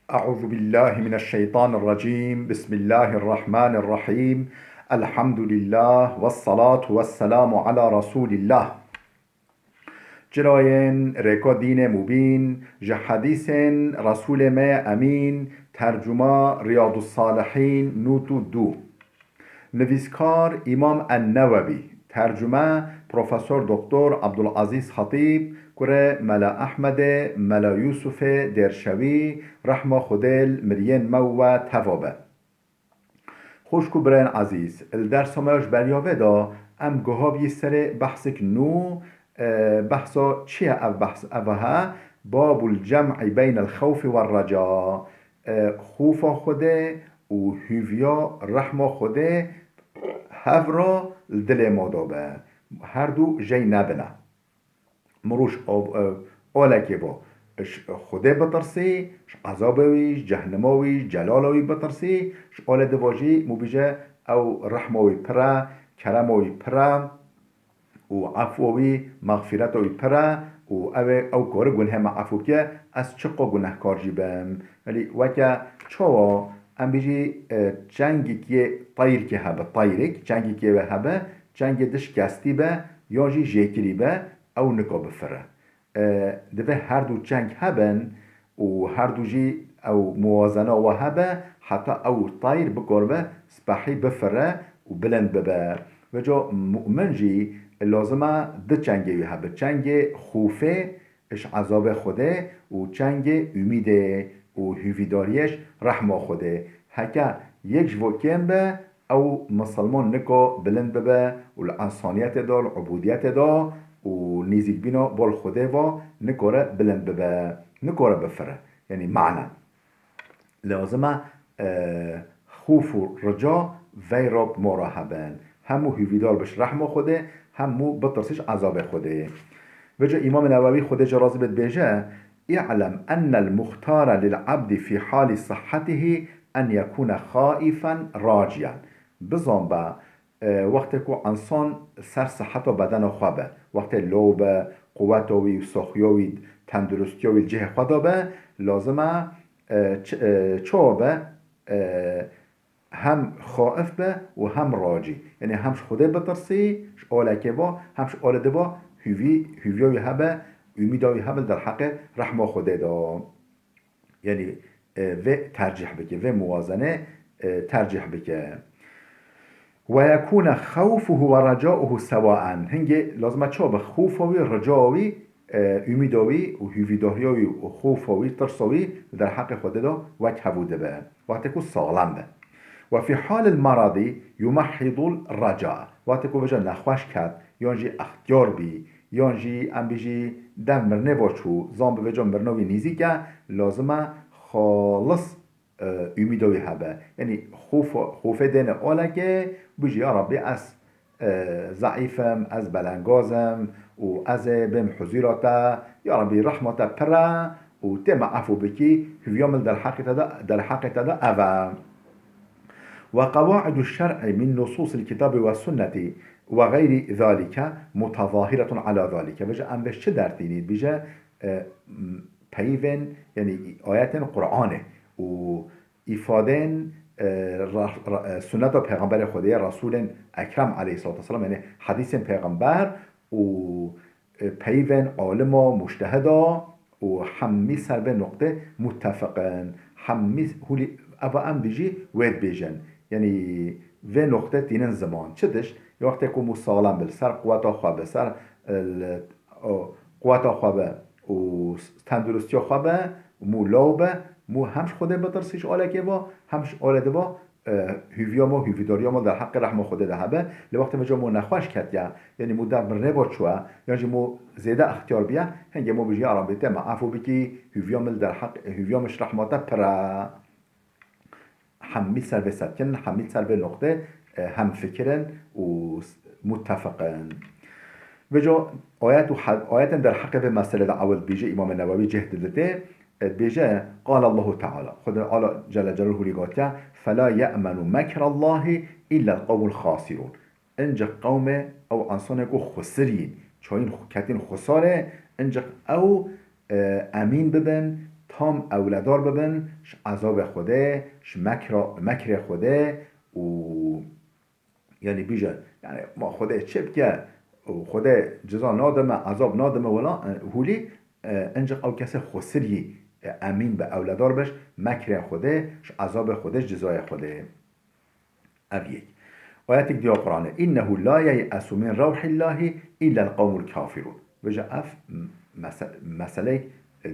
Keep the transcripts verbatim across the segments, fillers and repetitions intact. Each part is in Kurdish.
أعوذ بالله من الشيطان الرجيم. بسم الله الرحمن الرحيم. الحمد لله والصلاة والسلام على رسول الله. Çirayên rêka dînê mubîn, ji hedîsên Resûlê me yê Emîn, tercuma Riyadus Salihîn, nût û du. Nivîskar Îmam En-Newewî, tercume Profesor Doktor Abdulazîz Xetîb, kurê Mela Ehmedê, Mela Yûsufê Dêrşewî, rehma Xwedê li miriyên me û we teva be. Xwişk û birayên ezîz, li dersa me ya ji beriya vê de em guha bî serê behsek nû, e, behsa çi ye ev behs? Ev he, Babul cem'i beynel xewfî we reca. E, xûfa Xwedê û hûviya rehma Xwedê hev re li dilê me de be. Her du jey nebine. Mirov ji av-, e, olekê ve ji Xwedê bitirsî, ji ezabê wî, ji cehnima wî, ji celala wî bitirsî, ji olê diva jî mû bîje ew rehma wî pir e, kerema wî pir e û efwa wî, mexfîreta wî pir e û ew ê, ew kare gunhê me efû bike, ez çiqo gunehkar jî bim. Belê weke çawa em bêjî, e, çengekî yê teyrkê hebe, teyrek, çengekî wê hebe, çengê di şikestî be, yan jî jêkirî be, ew nika bifire. E, divê her du çeng hebin û her du jî ew muwazena we hebe, heta ew tayr bikaribe spehî bifire û bilind bibe. Vêca mu'min jî lazim e du çengê wî hebe. Çengê xûfê ji ezabê Xwedê û çengê umîdê û hûvîdariyê ji rehma Xwedê. Heke yek ji vo kêm be, ew misilman niko bilind bibe û li ensaniyetê de, li ubûdiyetê de û nêzîkbîna bol Xwedê ve nikore bilind bibe, nikore bifire. Yanî mana. Lazim e, e, xûf û rica vey re mora hebin. Hemû hûvîdar biş rehma Xwedê, hemû bitirsîş ezabê Xwedê. Vêca Îmam Newewî Xwedê jê razî be dibêje, اعلم أن المختار للعبد في حال صحته أن يكون خائفا راجيا. Bizan be, e, wextê ku însan ser siheta bedena xwe be, wextê law be, quweta wî û saxiya wî, tenduristiya wî li cihê xwe de be, lazim e, e, ç-, e, çawa be, e, hem xaif be û hem racî. Yanî hem ji Xwedê bitirsî, ji alekê ve, hem ji alê di ve hûvî, hûviya wî hebe, umîda wî hebe li derheqê rehma Xwedê de. Yanî, e, vê tercîh bike, vê muwazene, e, tercîh bike. ويكون خوفه ورجاؤه سواء. Hingê lazim e çawa be? Xûfa wî, rica wî, e, umîda wî û hûvîdariya wî û xûfa wî, tirsa wî li derheqê Xwedê de wek hevû dibe. Wextê ku saxlem be. وفي حال المرض يمحض الرجاء. Wextê ku vêca nexweş ket, yan jî extiyar bî, yan jî em bêjî dev mirinê ve çû, zan bi vêca mirina wî nêzîk e, lazim e xalis, e, umîda wî hebe. Yanî xûf-, xûfê dêne alekê, bêjî, ya Rabbî, ez, e, zeîf im, ez belengaz im û ez ê bêm huzûra te, ya Rabbî, rehma te pir e û tê me efû bikî, hûviya min li derheqê te de, derheqê te de ev e. وقواعد الشرع من نصوص الكتاب والسنة وغير ذلك متظاهرة على ذلك. Vêca em vê çi dertînî? Dibêje, e, m-, peyvên, yanî ayetên Qur'anê û îfadên, e, ra-, ra-, e, sunneta Pêxemberê Xwedê, Resûlên Ekrem aleyhissalatu vesselam, yanî hedîsên Pêxember û, e, peyvên alima, mujtehida û hemî ser vê noqtê muttefeq in. Hemî hûlî eva em dijî wê dibêjin. Yanî vê noqtê tînin ziman. Çi diş? Ya wextê ku mû saxlem bi, li ser quweta xwe bi, ser, e, li, o, quweta xwe bi û s-, tenduristiya xwe bi, mû law bi, mû hem ji Xwedê bitirsî ji alekê ve, hem ji alê di ve, e, hûviya me, hûvîdariya me derheqê rehma Xwedê de hebe. Lê wextê me ca mo nexweş ketiye, yanî mo dev mirinê ve çûye, yan jî mo zêde extiyar biye, hingê mo bijî, ya Rabbî, tê me efû bikî, hûviya min li derheq, hûviya min ji rehma te pir e. Hemî ser vê setkin, hemî ser vê noqtê, e, hemfikir in û s-, muttefeq in. Vêca ayet û he-, ayetên derheqê vê meselê de ewil dibêje, Îmamê Newewî cih diditê, e, dibêje, قال الله تعالى, Xwedê Teala Celle Celaluhu lê gotiye, فلا يأمن مكر الله إلا القوم الخاسرون. Incik qewmê ew ensanê ku xusirîn, çayîn xu-, ketîn xusarê, incik ew, e, emîn bibin, tam ewledar bibin ji ezabê Xwedê, ji mekra, mekrê Xwedê û, yanî bîje, yanî ma Xwedê çi bike û Xwedê ceza nadime, ezab nadime wela, e, hûlî, e, ancak ew kesê xwesirî, e, emîn be, ewledar be ji mekrê Xwedê, ji ezabê Xwedê, ji cezayê Xwedê. Ev yek. Ayetek diya Qur'anê. "İnnehu la yey'esu min rewhillâhi illel qewmul kafirun." Veja ev mese-, meseleyek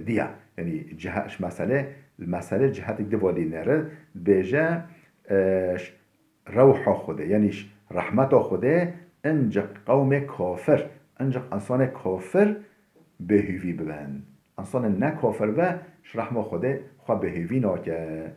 diya. Yanî cihe-, ji mesele, mesele cihetek divalî nere, bêje, e, ş-, rewha Xwedê, yanî ş-, rehmeta Xwedê, ancak qewmê kafir, ancak insanê kafir bêhûvî bibin. Însanê ne kafir be, ji rehma Xwedê xwe bêhêvî nake.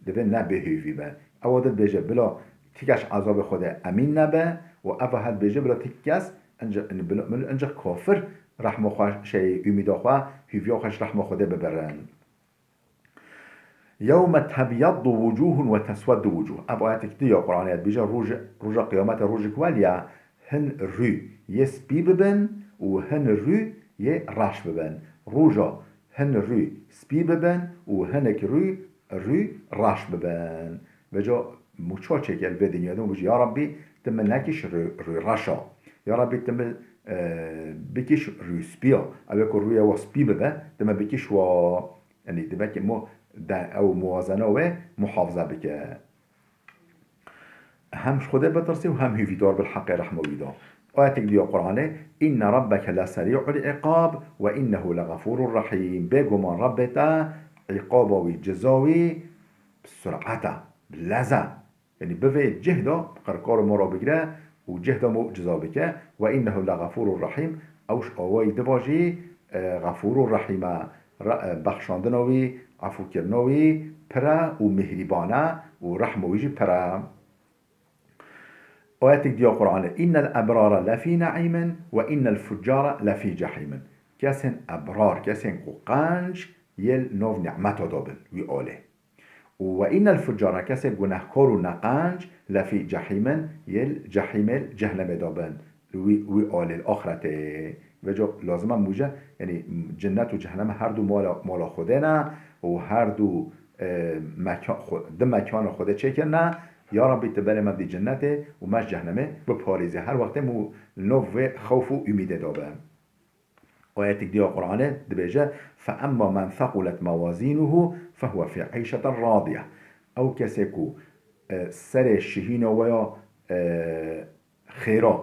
Divê ne bêhêvî be. Ewa dibêje, bila ti kes ji ezabê Xwedê emîn nebe û eva her dibêje, bila ti kes, ince-, bila, bila, ancak kafir rehma xwe, şey, umîda xwe, hêviya xwe ji rehma Xwedê bibirin. "Yewme tebyaddu wucuhun ve tesweddu wucuh." Ev ayetek di ya Qur'anê dibêje, roje, roja qiyametê rojek weliya hin rû yê spî bibin û hin rû yê reş bibin. Roja hin rû spî bibin û hinek rû, rû reş bibin. Veca mûça çêke li vê dinya de û bijî, "Ya Rabbî, tu min nekîş rû, rû reşa. Ya Rabbî, tu min, e, bikîş rû spiya. Ew ê ku rûyê wa spî bibe, tu min bikîş wa." Yanî divê ke mu-, de-, ew muwazena wê muhafaza bike. Hem ji Xwedê bitirsî û hem hêvîdar bi li heqê rehma wî de. Ayetek diya Qur'anê, "Inne rabbeke leserî'ul iqab ve innehu leğefûrur rahîm." Bêguman Rabbê te, îqaba wî, ceza wî bi sur'et e, bi lez e. Yanî bivê cih de qirkar û mora bigire û cih de mo ceza bike. "Ve innehu leğefûrur rahîm." Ew ji awayî diva jî, e, Xefûrur Rahîm e. Re-, e, bexşandina wî, efûkirina wî pir e û mihrîban e û rehma wî jî pir e. Ayetek diya Qur'anê, "Innel ebrara lefî ne'îmin ve innel fuccara lefî cehîmin." Kesên ebrar, kesên ku qenc, yê li nav nîmeta de bin, wî alê. Û "ve innel fuccara", kesê gunehkar û neqenc, "lefî cehîmin", yê li cehîmê, li cehnemê de bin, li wî, wî alê, li axretê. Veca lazim e mûce, yanî cinnet û cehneme her du mala, mala Xwedê ne û her du, e, meka-, xwe-, di mekana Xwedê çêkirine. Ya Rabbî, tu berê me bidî cinnetê û me ji cehnemê biparêzî. Her wextê mû li nav vê xewf û umîdê de be. Ayetek diya Qur'anê dibêje, "Fe emma men thaqulet mewazînuhu fehuve fî eyşetin radiyeh." Ew kesê ku, e, serê şihîna wê ya, e, xêra,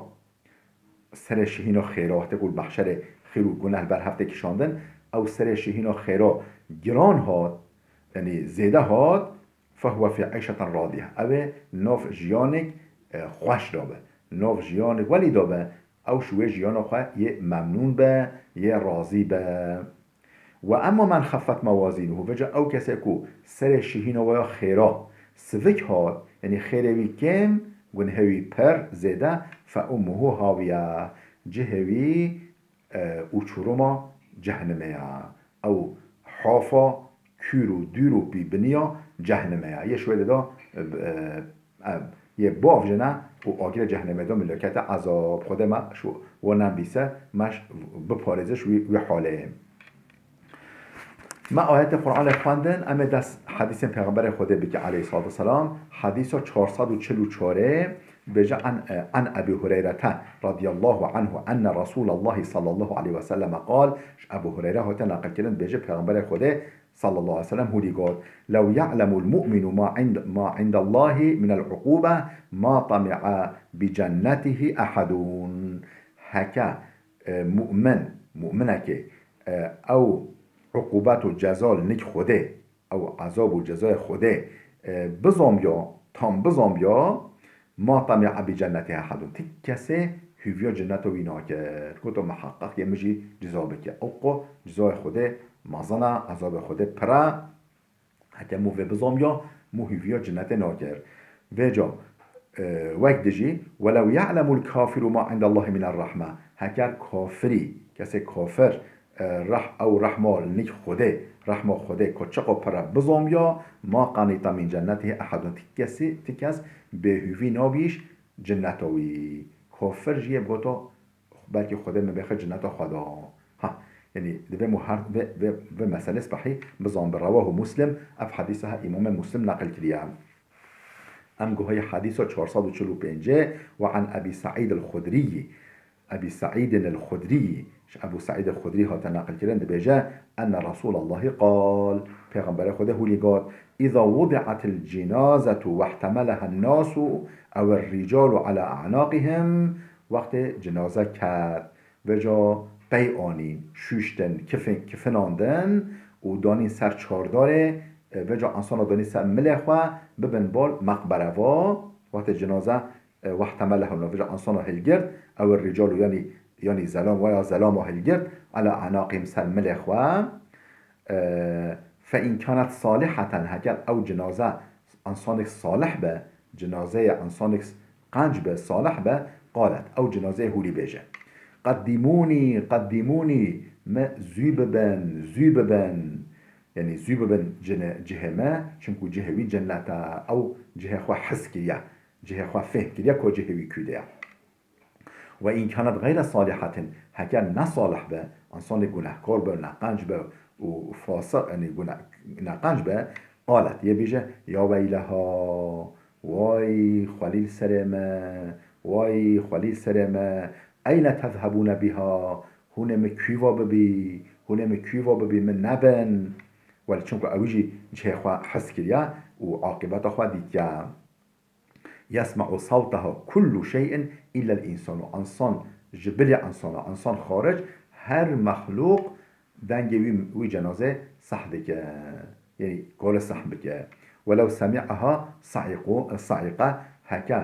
serê şihîna xêra, wextê ku li mehşerê xêr û guneh li ber hev tê kişandin, ew serê şihîna xêra giran hat, yanî zêde hat, "Fehuve fî eyşetin radiyeh." Ew ê nav jiyanek, e, xweş de be. Nav jiyanek welî de be, ew ji wê jiyana xwe yê memnûn be, yê razî be. "Ve emma men xeffet mewazînuhu", veca ew kesê ku serê şihîna wê ya xêra sivik hat, yanî xêrê wî kêm, gunhê wî pir zêde, "fe ummuhu hawiye", cihê wî, e, uçuruma cehnimê ye. Ew hafa kûr û dûr û pîbiniya cehnimê ye. Yê şwêde de, e, e, e, yê bavjine û agirê cehnimê de milokete ezab. Xwedê me şu we nenbîse, me ş-, biparêze ji wî, wî halê. Me ayetê Qur'anê xwendin, em ê dest hedîsên Pêxemberê Xwedê bike aleyhissalatu vesselam. Hedîsa çar sed û çil û çar ê. Dibêje, an, e, an Ebî Hureyrete radiyallahu anhu enne Resûlallahi sallallahu aleyhi ve selleme qal, ji Ebû Hureyre hate neqilkirin, dibêje Pêxemberê Xwedê sallallahu aleyhi ve sellem hûlî got, "Lew ya'lemul mu'minu ma ind-, ma indallahi minel uqube ma tami'a bi cennetihi ehadun." Heke, e, mu'min, mu'minekê, e, ew uqubet û ceza li nik Xwedê, ew ezab û cezayê Xwedê, e, bizanbiya, tam bizanbiya, "ma tami'a bi cennetî ehadun." Ti kesê hûviya cenneta wî nakir. Goto, "Miheqeq yê min jî ceza bike." Ew qo cezayê Xwedê mezin e, ezabê Xwedê pir e. Heke mû vê bizanbiya, mû hûviya cennetê nakir. Vêca, e, wek dijî, "Welew ya'lemul kafiru ma indallahi miner rahme." Heker kafirî, kesê kafir, e, reh-, ew rehma li nik Xwedê, rehma Xwedê ku çiqo pir e bizanbiya, "ma qanita min cennetihi ehadun." Ti kesî, ti kes bêhûvî nabî ji cenneta wî. Kafir jî yê goto, "Belkî Xwedê min bêxe cenneta xwe da." Ha, Yanî divê mu her vê, vê, vê meselê spehî bizan bi rewahu Muslim, ev hedîsa he Îmamê Muslim neqil kiriye. Em guhayê hedîsa çar sed û çil û pêncê ve an Ebî Seîd el-Xudriyî. Ebî Seîdin el-Xudriyî, ji Ebû Seîd el-Xudrî hate neqil kirin, dibêje, Enne Resûlallahî qal, Pêxemberê Xwedê hûlî got, Îza wudi'atil cinazetu wehtemeleha nasu ew ricalu ala a'naqihim, wextê cinaze ket, vêca pey anîn, şûştin, kifin, kifinandin û danîn ser çardarê, e, vêca insana danîn ser milê xwe, bibin bal meqbere va, wextê cinaze, e, wehtemeleha, vêca insana hilgirt, ew ricalu, yanî, yanî zelam, waya zelama hilgirt, ala a'naqihim, ser milê xwe. E, fe in kanet saliheten, heger ew cinaze insanek salih be, cinazeyê insanek qenc be, salih be, qalet, ew cinazeyê hûlî bêje. Qeddîmûnî, qeddîmûnî, me zû bibin, zû bibin. Yanî zû bibin cine-, cihê me, çimkû cihê wî cennet e, ew cihê xwe his kiriye, cihê xwe fêhm kiriye ku cihê wî kû de ye. Ve in kanet gayre salihatin, heger ne salih be, insanê gunehkar be, neqenc be û fasiq, yanî gune-, neqenc be, qalet, yê bêje, ya weyleha, way xwelî li serê me, way xwelî li serê me, eyne tezhebûne biha, hûn ê min kû va bibî, hûn ê min kû va bibî, min nebin. Welê çimku ew jî cihê xwe hes kiriye û aqibeta xwe dîtiye. Yesme'u sawteha kullu şey'in illel insanu. Însan, ji bilî însana, însan xaric, her mexlûq dengê wî, wî cenazê seh dike. Yanî kole seh bike. Welew semi'aha sa'iqu-, sa'iqe, heke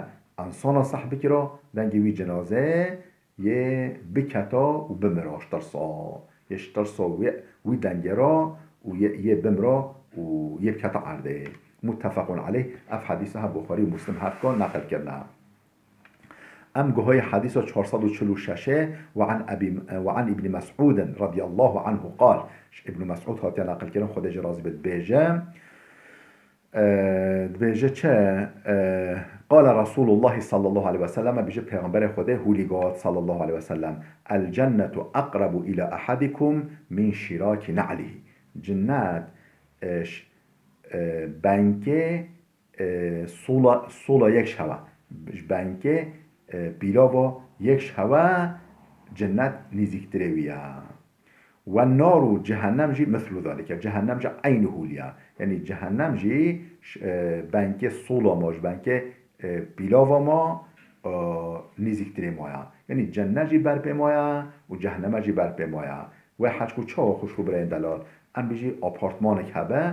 însana seh bikira, dengê wî cenazê yê biketa û bimira ji tirsa. Yê ji tirsa wê, wî dengê re û yê, yê bimira û yê biketa erdê. Muttefequn aleyh, ev hedîsa he Buxarî û Muslim her dukan neqil kirine. Em guhayê hedîsa çar sed û çil û şeş ê, ve an Ebî, ve an Îbnî Mes'ûdin radiyallahu anhu qal, ji Îbnî Mes'ûd hatiye neqil kirin, Xwedê jê razî be, dibêje, E, dibêje çi? E, Qale Resûlullahî sallallahu aleyhi ve sellem, bêje Pêxemberê Xwedê hûlî got sallallahu aleyhi ve sellem, El cennetu aqrabu ila ahadikum min şiraki na'lihi. Cinnet, e, ş-, e, benkê, e, sola, sola yek ji hewa, ji benkê, e, pîlava yek ji hewa cinnet nîzîktirê wî ye. Ve naru cehennem jî mislu zalike. Cehennem jî eynî hûlî ye. Yanî cehennem jî ş-, e, benkê sola ma, ji benkê, e, pîlava ma, e, nîzîktirê ma ye. Yanî cennet jî ber pê ma ye û cehennem jî ber pê ma ye. Wê heçku çawa xweşku birayên delal? Em bijî apartmanek hebe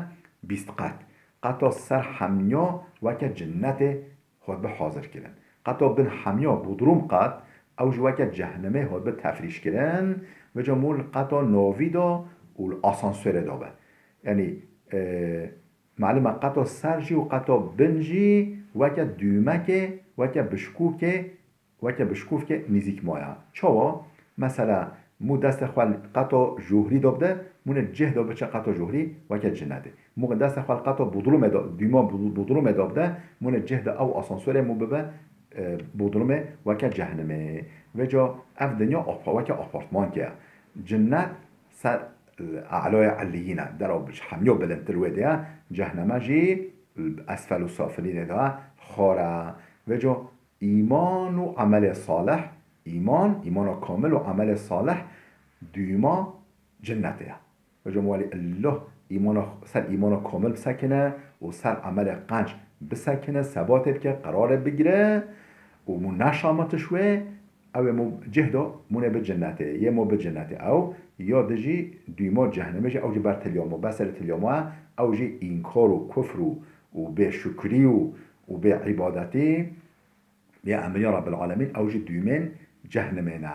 bîst qet. Qeta ser hemiya weke cinnetê xwe bi hazir kirin. Qeta bin hemiya bodrum qat, ew jî weke cehnemê xwe bi tefrîş kirin, vêca mû li qeta navî de û li asansörê de be. Yanî, e, malum e qeta ser jî û qeta bin jî weke dûmekê, weke bişkûkê, weke bişkûfkê nîzîk ma ya. Çawa? Mesela, mû destê xwe li qeta johrî de bide, mûne cih de biçe qeta johrî, weke cinnetê. Mû destê xwe li qeta bodrumê de, dûma bo-, bodrumê de bide, mûne cih de ew asansörê mû bibe, e, bodrumê weke cehnimê. Vêca ev dinya apa-, weke apartmankê ye. Cinnet ser, e, e'laya elliyîn e, dera bi-, hemiya bilindtir wê de ye, cehneme jî esfel û safilînê de ye, xar e. Vêca Îman û emelê salih, îman, îmana kamil û emelê salih dûma cinnetê ye. Vêca mû welî illoh îmana, ser îmana kamil bisekine û ser emelê qenc bisekine, sebatê bike, qerarê bigire û mû neşamitiş wê, ew ê mû cih de mûnê bi cinnetê, yê mû bi cinnetê. Ew ya di jî dûma cehennemê jî ew jî ber tilya mû, ber serê tilya mû ye, ew jî înkar û kufr û, û bêşukrî û, û bê îbadetî. Yê emrî ya Rabbil Alemîn, ew jî dûmên cehnimê ne.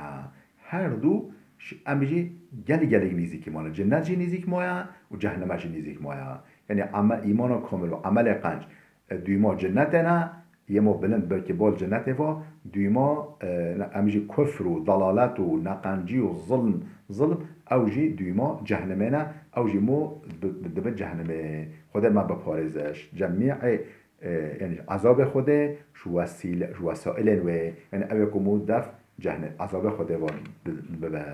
Her du ş-, em jî gelî gelî nîzîkî ma ne. Cinnet jî nîzîk ma ye û cehnime jî nîzîk ma ye. Yanî eme-, îmana komil û emelê qenc, e, dûma cinnetê ne, yê mo bilind belkî bol cinnetê va, dûma, e, ne, em jî kufr û dalalet û neqencî û zilm, zilm, ew jî dûma cehnimê ne, ew jî mo bi, bi, dibe cehnimê. Xwedê me biparêze ji cemî, e, e, yanî ezabê Xwedê ji wesîle, ji wesailên wê, yanî ew ê ku mû def cehne-, ezabê Xwedê ve bi-, bibe.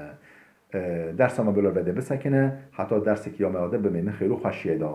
e, dersa me bila ve de bisekine, heta dersek ya me de bimêne xêr û xweşiyê de.